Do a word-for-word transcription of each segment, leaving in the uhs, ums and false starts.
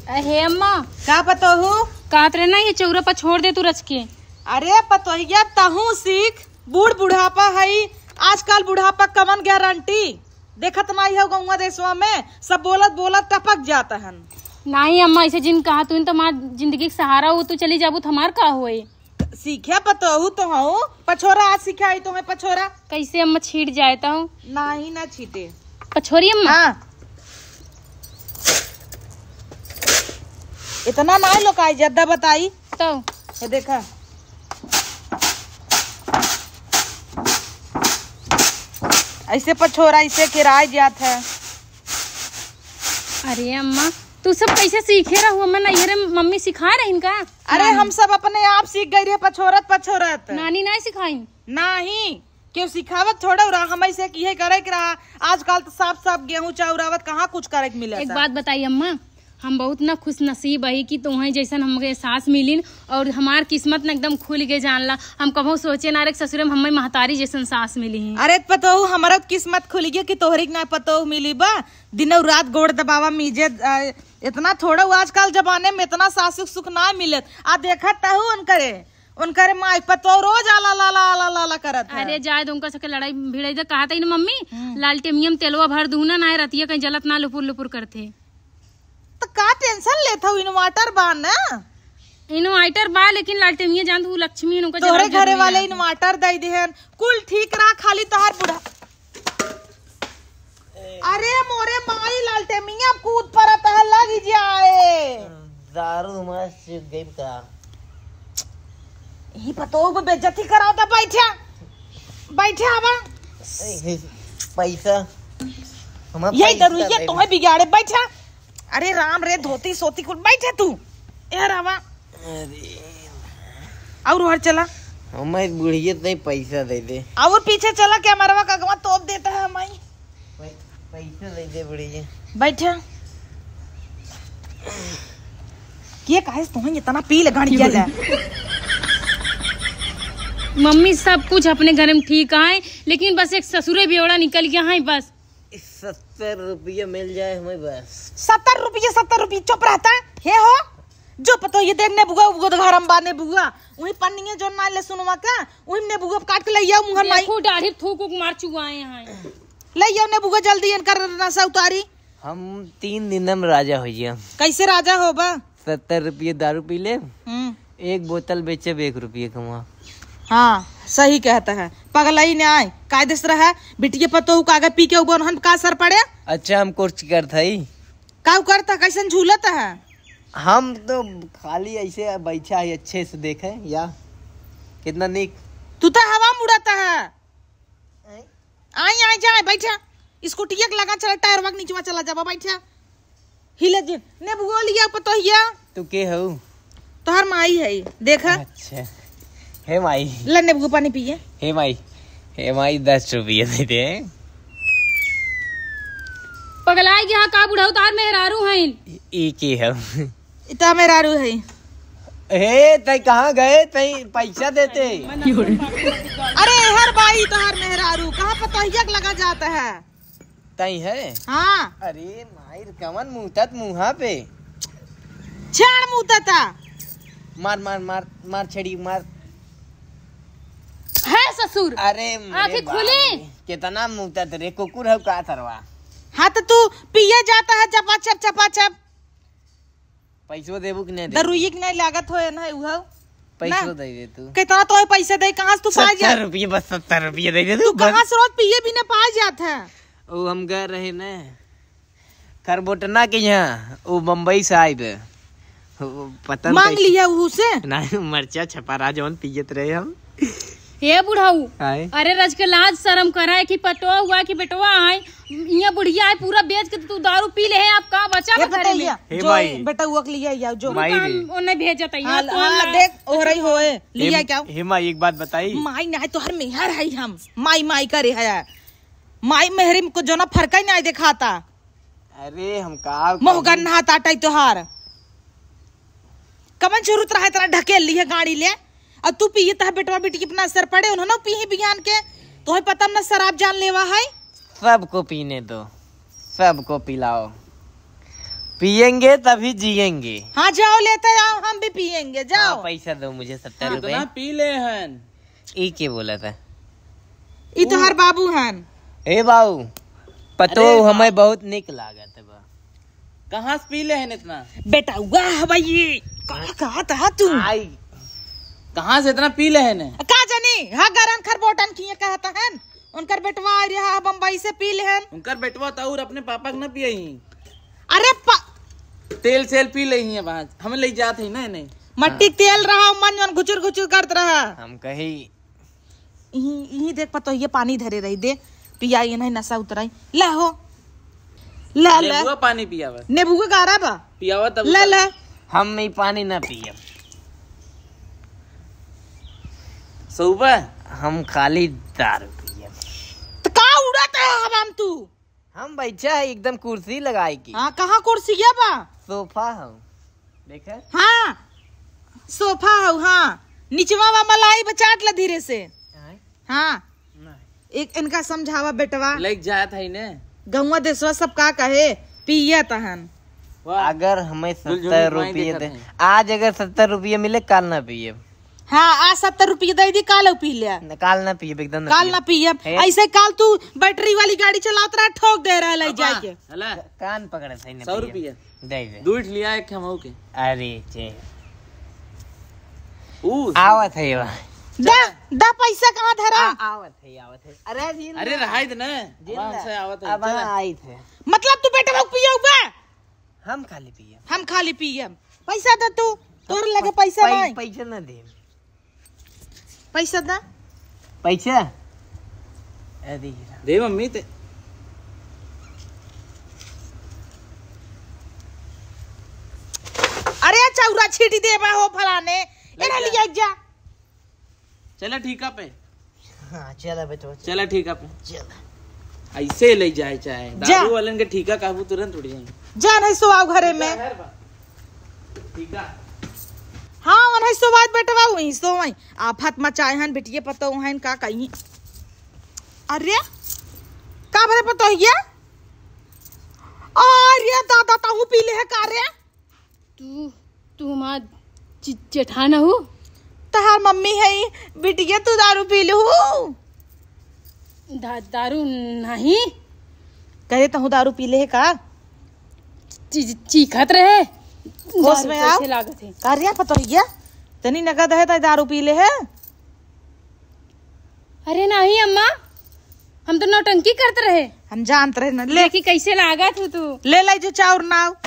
अहे अम्मा। का पतोहू? कहत रहे ना, ये चौरा पर छोड़ दे तू रच के। अरे पतोहिया, तहू सीख, बूढ़ बुढ़ापा हई। आजकल बुढ़ापा कवन गारंटी? देखत नाई हो गौवा देशवा में, सब बोलत बोलत टपक जात हन। नाहीं अम्मा, ऐसे जिन कहा, तू तो हमार जिंदगी के सहारा हो, तू चली जाबू तो हमार का होई? सीखे पतोहू तो हूँ, पछोरा आज सिखाई तुम्हें पछोरा। कैसे अम्मा छीट जाए तो? नाहीं ना छीटे। पछोरी अम्मा? हाँ। इतना ना लोकाई ज्यादा बताई। तो? ये देखा। ऐसे पछोरा, ऐसे किराए जात है। अरे अम्मा, तू सब कैसे सीखे रहू? अम्मा नैहरे मम्मी सिखाए रहिन का? अरे नानी। हम सब अपने आप सीख गई रहे पछोरत पछोरत। नानी नाहीं सिखाइन? नाहीं, केहू सिखावत थोड़ा रहा, हम ऐसे किहे करे के रहा। आजकल तो साफ साफ गेहूं चौरावत कहाँ कुछ करे के मिले एक था। बात बताई अम्मा, हम बहुत ना खुश नसीब अही कि तोहें जैसन हमके सास मिलिन और हमार किस्मत ना एकदम खुल गए जान ला। हम कबहूँ सोचे ना रे ससुरे में हमें महतारी जैसन सास मिली ही। अरे पतोहू, हमारा तो किस्मत खुल गया कि तोहरी के ना पतोहू मिली बा। दिनों रात गोड़ दबावा मीजे, आ, इतना थोड़ा हुआ, आजकल जमाने में इतना सासुक सुख ना मिलत। आ देखत तहू उनकरे, उनकरे माई पतोह रोज आला लाला आला लाला करत है। अरे जाए दो, उनका सके लड़ाई भिड़ाई दे। कहा था इन मम्मी, हम्म। लालटेमिया में तेलवा भर दूँ ना, ना रतिया कहीं जलत ना लुपुर लुपुर करते। तो का टेंशन लेत हऊ? इन्वर्टर बा ना। इन्वर्टर बा, लेकिन लालटेमिया जान तू लक्ष्मी है, उनका तोहरे जरा घरे जरूरी वाले है। इन्वर्टर दे देहन, कुल ठीक रहा, खाली तोहार बूढ़ा। अरे मोरे माई, लालटेमिया कूद परत है, लग जाए। दारू हमारे से गई का? यही पतोह पे बेइज्जती कराओ तो बैठा, बैठा आवा। ए, ए, पैसा, हमार यही पैसा दारू ये दे। तोहे बिगाड़े, बैठा। अरे राम रे, धोती सोती कुल, बैठा तू। ए रावा। अरे। और उहर चला। हमारी बुढ़िया तो पैसा दे दे। और पीछे चला, क्या मरवा का अगवा तोप देता है हमारी। पै-, पैसा दे दे बुढ़िया। बैठा। के काहे से तुम्हें इतना पी ले गाड़ी किया जाए? मम्मी, सब कुछ अपने घर में ठीक आए, लेकिन बस एक ससुरे बेवड़ा निकल गया है बस। सत्तर रुपये मिल जाए हमें बस। सत्तर रुपये, सत्तर रुपये, चुप रहता है। हे हो, जो पतो ये देख ने बुआ, बुआ तो घर में बाने बुआ। वही पन्निया जो ना ले सुनवा का, वही ने बुआ काट के ले आओ मुहर माई। देखो, दाढ़ी थूक उक मार चुआए हैं। ले आओ ने बुआ जल्दी इनकर नशा उतारी। हम तीन दिन में राजा हो गया। कैसे राजा होबा? सत्तर रुपये दारू पी ले, हम्म। एक बोतल बेचे, एक रुपये कमा। हाँ, सही कहता है। पगलाई ने आए, कायदे से रहा, बिटिया पतोहू का आगे पी के उबन हन का सर पड़े? अच्छा, हम कुछ करत हई। का करता, कैसन झूलत है? हम तो खाली ऐसे बैठा है, अच्छे से देखे या कितना निक। तू तो हवा मुड़त है। आई, आई, जा, बैठा। स्कूटिया के लगा चला, टायरवा के नीचवा चला जाबा, बैठा। हिले जिन, नेबुआ लिया, पतोहिया। तू के हऊ? तोहर माई है, देखा। अच्छा। हे माई। ला नेबुआ पानी पिए। हे माई, हे माई, दस रुपये दे दे। पगलाई गया का बुढ़ऊ, तार मेहरारू हैं। ई के हऊ? इता मेहरारू है। हे, तई कहाँ गए? तई पैसा देते। अरे, हर बाई तोहार मेहरारू, कहाँ पतोहिया के लगा जाता है? तई है? हाँ। अरे, माई रे, कवन मुतत मुँहा पे? छाड़ मुतता। मार, मार, मार, मार छड़ी, मार। है ससुर। अरे, मेरे आँखें बाप खुली। रे, कितना मुतत रे, कुकुर है का सरवा? हाँ, तो तू पिए जाता है चपाचप, चपाचप। पैसो देबू कि नहीं देबू? दरुइये के नहीं लागत होए ना, उहो। पैसो ना। दे दे तू। कितना तो पैसे दे, कहाँ से तू पाए जा? सत्तर रुपये, बस सत्तर रुपये दे दे तू, तू बस। कहाँ से रोज पिए भी ना पाए जात है? वो हम गए रहे ना, खरबोटना के यहाँ, वो बम्बई से आए बे। वो पता नहीं मांग कैसे लिया उहू से? नहीं, मरचा छपा रहा जौन पियत रहे हम। हे बुढ़ऊ, आए? अरे रज के लाज शरम करा है कि पटवा हुआ कि बेटवा आए, इहाँ बुढ़िया है, पूरा बेच के तू दारू पी ले है, आप का बचा हे बा घरे में? बताइए, हे जो माई। बेटा हुआ के लिए आओ, जो माई काम रे। ओने भेजत है, हाँ, तो हाँ, ना। देख, ओहरई होए, लिया हे, क्या? हे माई, एक बात बताई। माई ना है, तोहर मेहर है हम, माई, माई करे है। माई मेहरी को जो ना फर्क ही नहीं दिखाता। अरे, हम का मोहगन करी? नहा ताटाई तोहार। कमन जरूरत रहा इतना ढकेल ली है गाड़ी ले? और तू पिए तह बेटवा बेटी के अपना असर पड़े, उन्होंने पी ही बिहान के। तोहे पता न शराब जान लेवा है? सबको पीने दो, सबको पिलाओ, पिएंगे तभी जिएंगे। हाँ, जाओ, लेते आओ, हम भी पिएंगे, जाओ। हाँ, पैसा दो मुझे सत्तर रुपए। कितना पी ले हन? ई के बोला था? ई तोहर बाबू हन। ए बाबू, पतो अरे हमें बा- बहुत निक लागत बा। कहाँ से पी ले हन इतना? बेटा, वाह भाई, का कहत हा तू? आई। कहाँ से इतना पी ले हन? का जानी, हा गरन खरबोटन किए कहत हन। उनकर बेटवा आ रहा है बम्बई से, पी ले हन। उनकर बेटवा तो और अपने पापा के ना पिए ही। अरे पा- तेल सेल पी ले ही अब, हमें ले जात ही ना, नहीं। मट्टी हाँ। तेल रहा, मन जौन घुचुर घुचुर करत रहा। हम कही इही, इही देख पतोहिया पानी धरे रही, दे पियाई, नहीं नशा उतराई। ले हो, ले, ले। नेबुआ पानी पियावा। नेबुआ गारा बा। पियावा तब ले, उतर। ले। हम ई पानी ना पियब। सौबा? हम खाली दारू पियब। त का उड़त है हवा में तू? हम बैठा है एकदम कुर्सी लगाई के। हाँ, कहाँ कुर्सिया बा? सोफा हौ, देखा? हाँ, सोफा हौ, हाँ। निचवा वा मलाई बचाट ला धीरे से। आय? हाँ। नहीं। एक इनका समझावा बेटवा। लेके जात है ने। गौवा देशवा सब का कहे, पियत हन। वाह। अगर हमें दुलझुन सत्तर माई रुपये देखत दे, हैं। आज अगर सत्तर रुपये मिले, काल ना पिए। हाँ, आज सत्तर रुपये दे दी, काल पी ले। न, काल ना पिए, एकदम ना काल पिए। ना पिए। हे। ऐसे काल तू बैटरी वाली गाड़ी चलावत रहा, ठोक दे रहा ले पापा, जाके। हला। कान पकड़े सही ना सौ पिए। रुपये। दे दे। दूध लिया एक हम के। अरे, जे। ऊ। आवत है ये। दा, दा पैसा कहाँ धरा? आ, आवत है, आवत है। अरे, जिन अरे, ना। रहाई दे ना। जिन अब ना। हमसे आवत है, अब चला। आई थे। मतलब तू बेटा लोग पिया हुआ? हम खाली पियब। हम खाली पियब। पैसा दे तू, तोर लगे पैसा पै-, नहीं। पैसा ना दे। पैसा दा। पैसा? अरे हीरा। दे मम्मी ते। अरे चौरा छीटी देबा हो फलाने। ले एना जा। लिया जा। चला ठीका पे। हाँ, चला बेटवा, चला। चला ठीका पे। चला। ऐसे ले जाए चाहे। जा। दारू वालन के ठीका कहबू तुरंत उठ जाई। जा नहीं सोआओ घरे में। जा घर बा। ठीका। हाँ, उन्हें सोवात बेटवा वहीं सोवई। आफत मचाए हन बिटिये पतो हन का कहीं। अरे, का भरे पतो हिया? अरे दादा, तहू पी ले है का रे? तू, तू हमार जे-, जेठान हऊ? तहार मम्मी है, बिटिया तू दारू पी लू? दा-, दारू नहीं। कहे तहू दारू पी ले है का? ची-, चीखत रहे। होश दारू में आओ। कैसे लागत है? का रे पतोहिया? तनी नगद है त दारू पी ले है? अरे नहीं अम्मा, हम तो नौटंकी करत रहे। हम जानत रहे न। ले। देखी कैसे लागत हो तू। ले लाई जो चाउर नाव।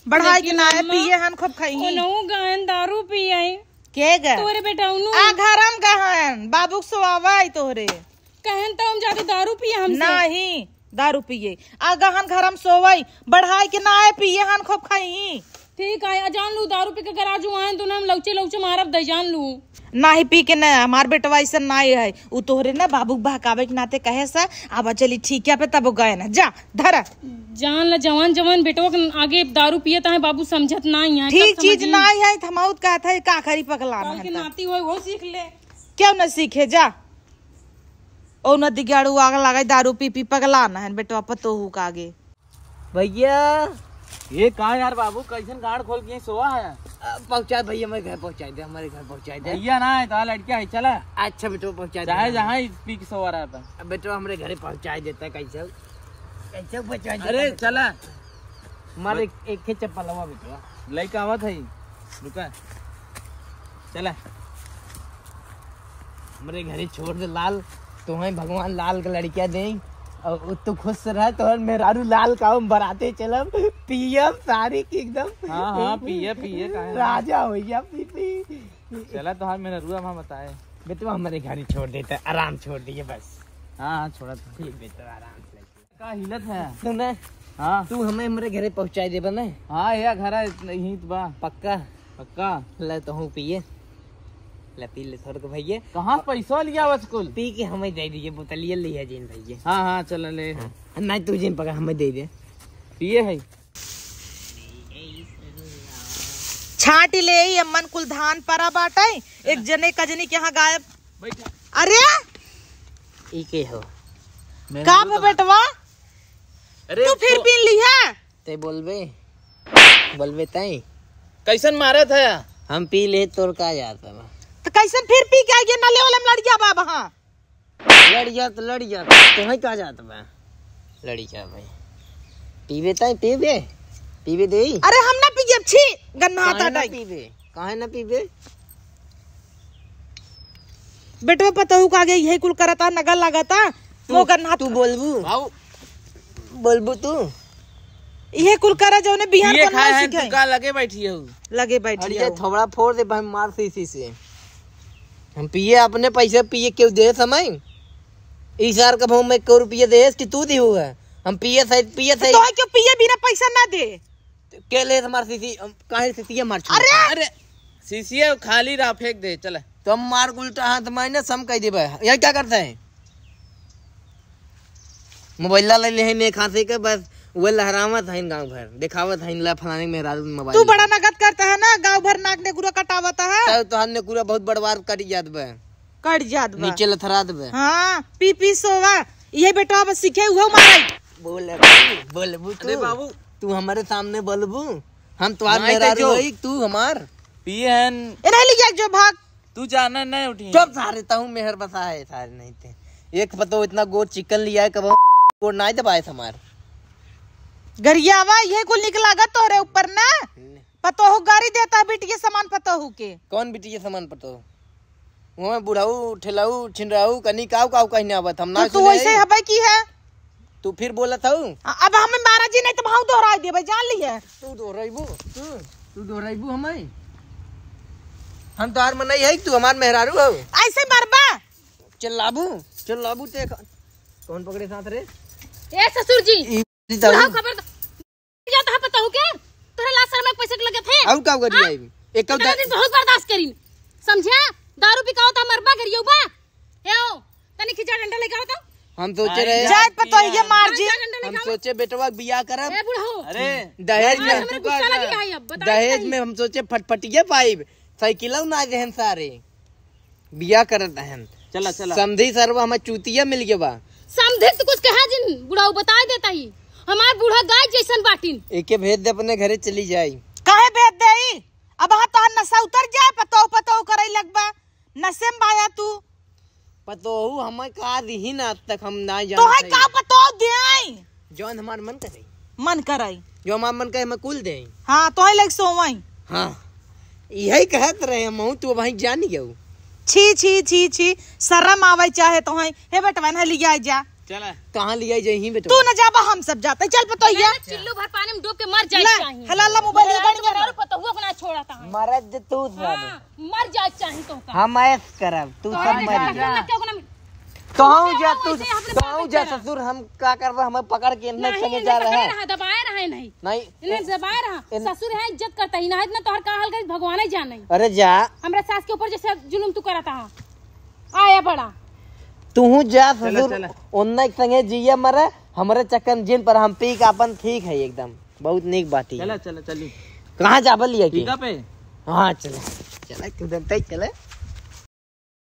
बढ़ाई देखी के ना है, अम्मा, पिए हन खूब खाई। ओनहु गहन दारू पिए। के ग? तोरे बेटा उनु। आ घरम गहन, बाबू सोवाई तोहरे। कहन तो हम जादू दारू पिए हमसे। नहीं, दारू पिए। आ गहन घरम सोवई, बढ़ाई के ना है, पिए हन खूब खाई। ठीक है, आ जान लू, दारू पी के गराजू आए तो ना हम लौचे लौचे मारब दे, जान लू। नाही पी के ना, हमार बेटवा ऐसा नाही है। उ तोहरे ना बाबू के बहकावे के नाते कहे सा, अब चली ठीक है पे तब गए ना, जा, धरा। जान ला जवान जवान बेटवा के आगे दारू पिए ताहे बाबू समझत नाही है, ठीक चीज नाही है, त हम आउत कहत है, का खरी पगला ना है के त। नाती होए, वो सीख ले। क्यों ना सीखे, जा। ओ नदी गाड़ू आग लगाई, दारू पी पी पगला ना है बेटवा पतोहू के आगे। भैया। ये का यार बाबू, कैसन गाड़ खोल के सोवा है? अ, पहुँचा भैया, मेरे घर पहुँचा दे, हमारे घर पहुँचा दे। भैया ना है, तो लड़किया है, चला। अच्छा बेटो, पहुँचा दे। चाहे जहाँ ही पी के सोवा रहा था। अब बेटो, हमारे घरे पहुँचा देता है, कैसे? कैसे पहुँचा देता अरे, है? चला। मार एक, एक ही चप्पल हवा बेटो। लइका आवत है, रुका। चला। हमरे घरे छोड़ दे लाल, तोहें भगवान लाल के लड़किया दे। और तू खुश रह, तोहर मेहरारू लाल का हम बराते चलब, पियब सारी की एकदम। हाँ, हाँ, पिए, पिए, काहे ना? राजा हो गया, पी, पी। चला, तोहार मेहरारू हम बताए। बेटवा, हमरे घरे छोड़ देता, आराम छोड़ दिए बस। हाँ, हाँ, छोड़ा था। ठीक बेटवा, आराम से। का हिलत है? सुने, हाँ। तू हमें हमरे घरे पहुँचाई देबा ना? हाँ, या घरा यहीं त बा। पक्का? पक्का। ले तो हूँ पिए। ले पी ले थोड़ के भैया। कहाँ से पैसा लिया बस कुल? पी के हमें दे दिए, बोतलिया लिया जिन भैया। हाँ, हाँ, चल ले। हाँ। नहीं तू जिन पका हमें दे दे। पिए है। छाँट ले ई अम्मन कुल धान परा बाटे, एक जने कजनी के यहाँ गायब। बैठा। अरे ई के हो? का बे बेटवा? अरे तू फिर तो पी लिहा? ते बोलबे, बोलबे तई। कैसन मारत है? हम पी ले, तोर का जात बा? तो कैसन फिर पी के आइए, नले वाले में लड़ जाबा वहाँ? लड़ जात, लड़ जात, तुम्हें का जात बा? लड़ जा भाई, पीबे तई पीबे, पीबे दे। अरे हम ना पियब, छी, गन्ना काहे आता ना टाइम। पीबे? काहे ना पीबे? बेटवा पतोहू का आगे यही कुल करता, नगल लगाता, तू, वो गन्ना तू बोलबू? बाबू। बोलबू तू? इहे कुल करे जौने बिहान पिए कौन खाए ना हैं, सीखे। तू का लगे बैठी हो? लगे बैठी अरे ये हो। थोबड़ा फोड़ दे भाई, मार सीसी से। हम पिए अपने पैसे पिए, क्यों दे समय? ई सार का भाव में को रुपये दे कि तू दिहू है? हम पिए सही, पिए तो सही। तोहे क्यों पिए बिना पैसा ना दे? के ले हमार सीसी, हम काहे सीसी मार छू? अरे! अरे, सीसी खाली रहा, फेंक दे, चले। तो हम मार उल्टा हाथ माइनस हम कह देबे। यहाँ क्या करता है? मोबाइल ला ले लेहे ने खांसे के, बस वो लहरावत हइन गांव भर, देखावत हइन ला फलाने के मेहरारू मोबाइल तू ले। बड़ा नगद करता है ना, गांव भर नाक ने गुरो कटावत है। तब तोहार ने गुरो बहुत बड़वार कट जात बा। कट जात बा। नीचे लथरात बा। हाँ, पी पी सोवा, ये बेटवा बस सीखे हुआ मारे। बोल, बोलबू तू। अरे बाबू। तू हमारे सामने बोलबू, हम तोहार नहीं मेहरारू तो जो। हई, तू हमार। पिए हन। ए, नहीं ले जा, जो भाग। तू जाना नहीं उठी। चुप सारे, तहूँ मेहर बसा है सारे नहीं थे। एक पतो इतना गोर चिकन लिया है, कब गोर नहीं दबाए हमार। गरियावा, ये कुल निक लागत तोहरे ऊपर ना। पतोहू गारी देता है बिटिया समान पतोहू के। कौन बिटिया समान पतोहू? वो बुढ़ऊ, ठेलाऊ, छिनराऊ, कनी काऊ काऊ कहीं ना आवत, हम ना तो तू सुने वैसे ही। हबै की है? तू फिर बोलत हऊ? अ-, अब हमें मारा जी, नहीं तो भाव दोहराई देबे, जान ली है। तू दोहराइबू? तू, तू दोहराइबू हमें? हम तोहार में नहीं है, तू हमार मेहरारू हो। ऐसे मरबा? चिल्लाबू, चिल्लाबू ते ख-, कौन पकड़े साथ रे? ए ससुर जी, ई बुढ़ाऊ खबर जाता है पतोहू के? तोहरे लाज शर्म के पैसे के लगे थे? और का करी हाँ? आई? एक इतना दिन बहुत बर्दाश्त करीन। समझ्या? दारू पिकावत है, मरबा गरियौबा। ए ओ, तनी खिंचा डंडा लेके आओ तो। हम सोचे रहे जात पतोहिया मार जी। डंडा लेके हम आओ। सोचे बेटवा के बियाह करब। ए बुढ़ऊ। अरे, दहेज आज में, हमरे गुस्सा लगी है अब, बताई दहेज नहीं। में हम सोचे फटफटिया पाइब, साइकिल ना देहन सारे। बियाह करत हन। चला, चला। समधी सरवा हमें चूतिया मिल गया बा। समधी तो कुछ कहा जिन, बुढ़ऊ बताई देता ही। हमार बूढ़ा गाय जैसन बाटिन। एके भेज दे अपने घरे चली जाई। काहे भेज देई? अब हाँ तोहर नशा उतर जाए, पतोह पतोह करे लगबा। नशे में बाया तू। पतोहू हमें का दिहिन आज तक हम ना जानत तोहे हई। का पतोह देई? जौन हमार मन करे। मन करे। जो हमार मन करे, हमें कुल देई। हाँ, तोहे लग सोवई। हाँ, यही कहत रहे हम, तू भाई जान गयो। छी, छी, छी, छी, शर्म आवे चाहे तोहे। हे बेटवा, ना लिया जा। चला। कहाँ लिया जाई ही बेटवा? तू न जाबा, हम सब जाते। चल पतोहिया। चिल्लू भर पानी में डूब के मर जाए ला, चाही। हलाला मोबाइल ये गाड़ी में। पतोहुआ को ना छोड़ा था। मरद तू साले। हाँ। मर जाए चाही तो का। हम ऐस करब, तू तोहरे सब मर जा। क्यों ना, क्यों ना? कहूँ जा तू, वैसे अपने कहूँ जा ससुर, हम का करबा, हमें पकड़ के इन्हें नहीं, संगे इन्हें जा रहे पकड़े हैं। रहा, दबाए रहे नहीं। नहीं। इन्हें दबाए रहा। इन- ससुर है, इज्जत करता ही ना, इतना तोहर का हाल करी, भगवान ही जाने। अरे जा। हमरा सास के ऊपर जैसे जुलुम तू करता है। आया बड़ा। तू जा चला, ससुर, चला। उन्हें संगे जिया मरे, हमरे चक्कर जिन पर हम पी के अपन ठीक है एकदम। बहुत नीक बात है। चला, चला, चली। कहाँ जाबा लिया के? ठीका पे? हाँ, चला। चला, कूदन तई चला।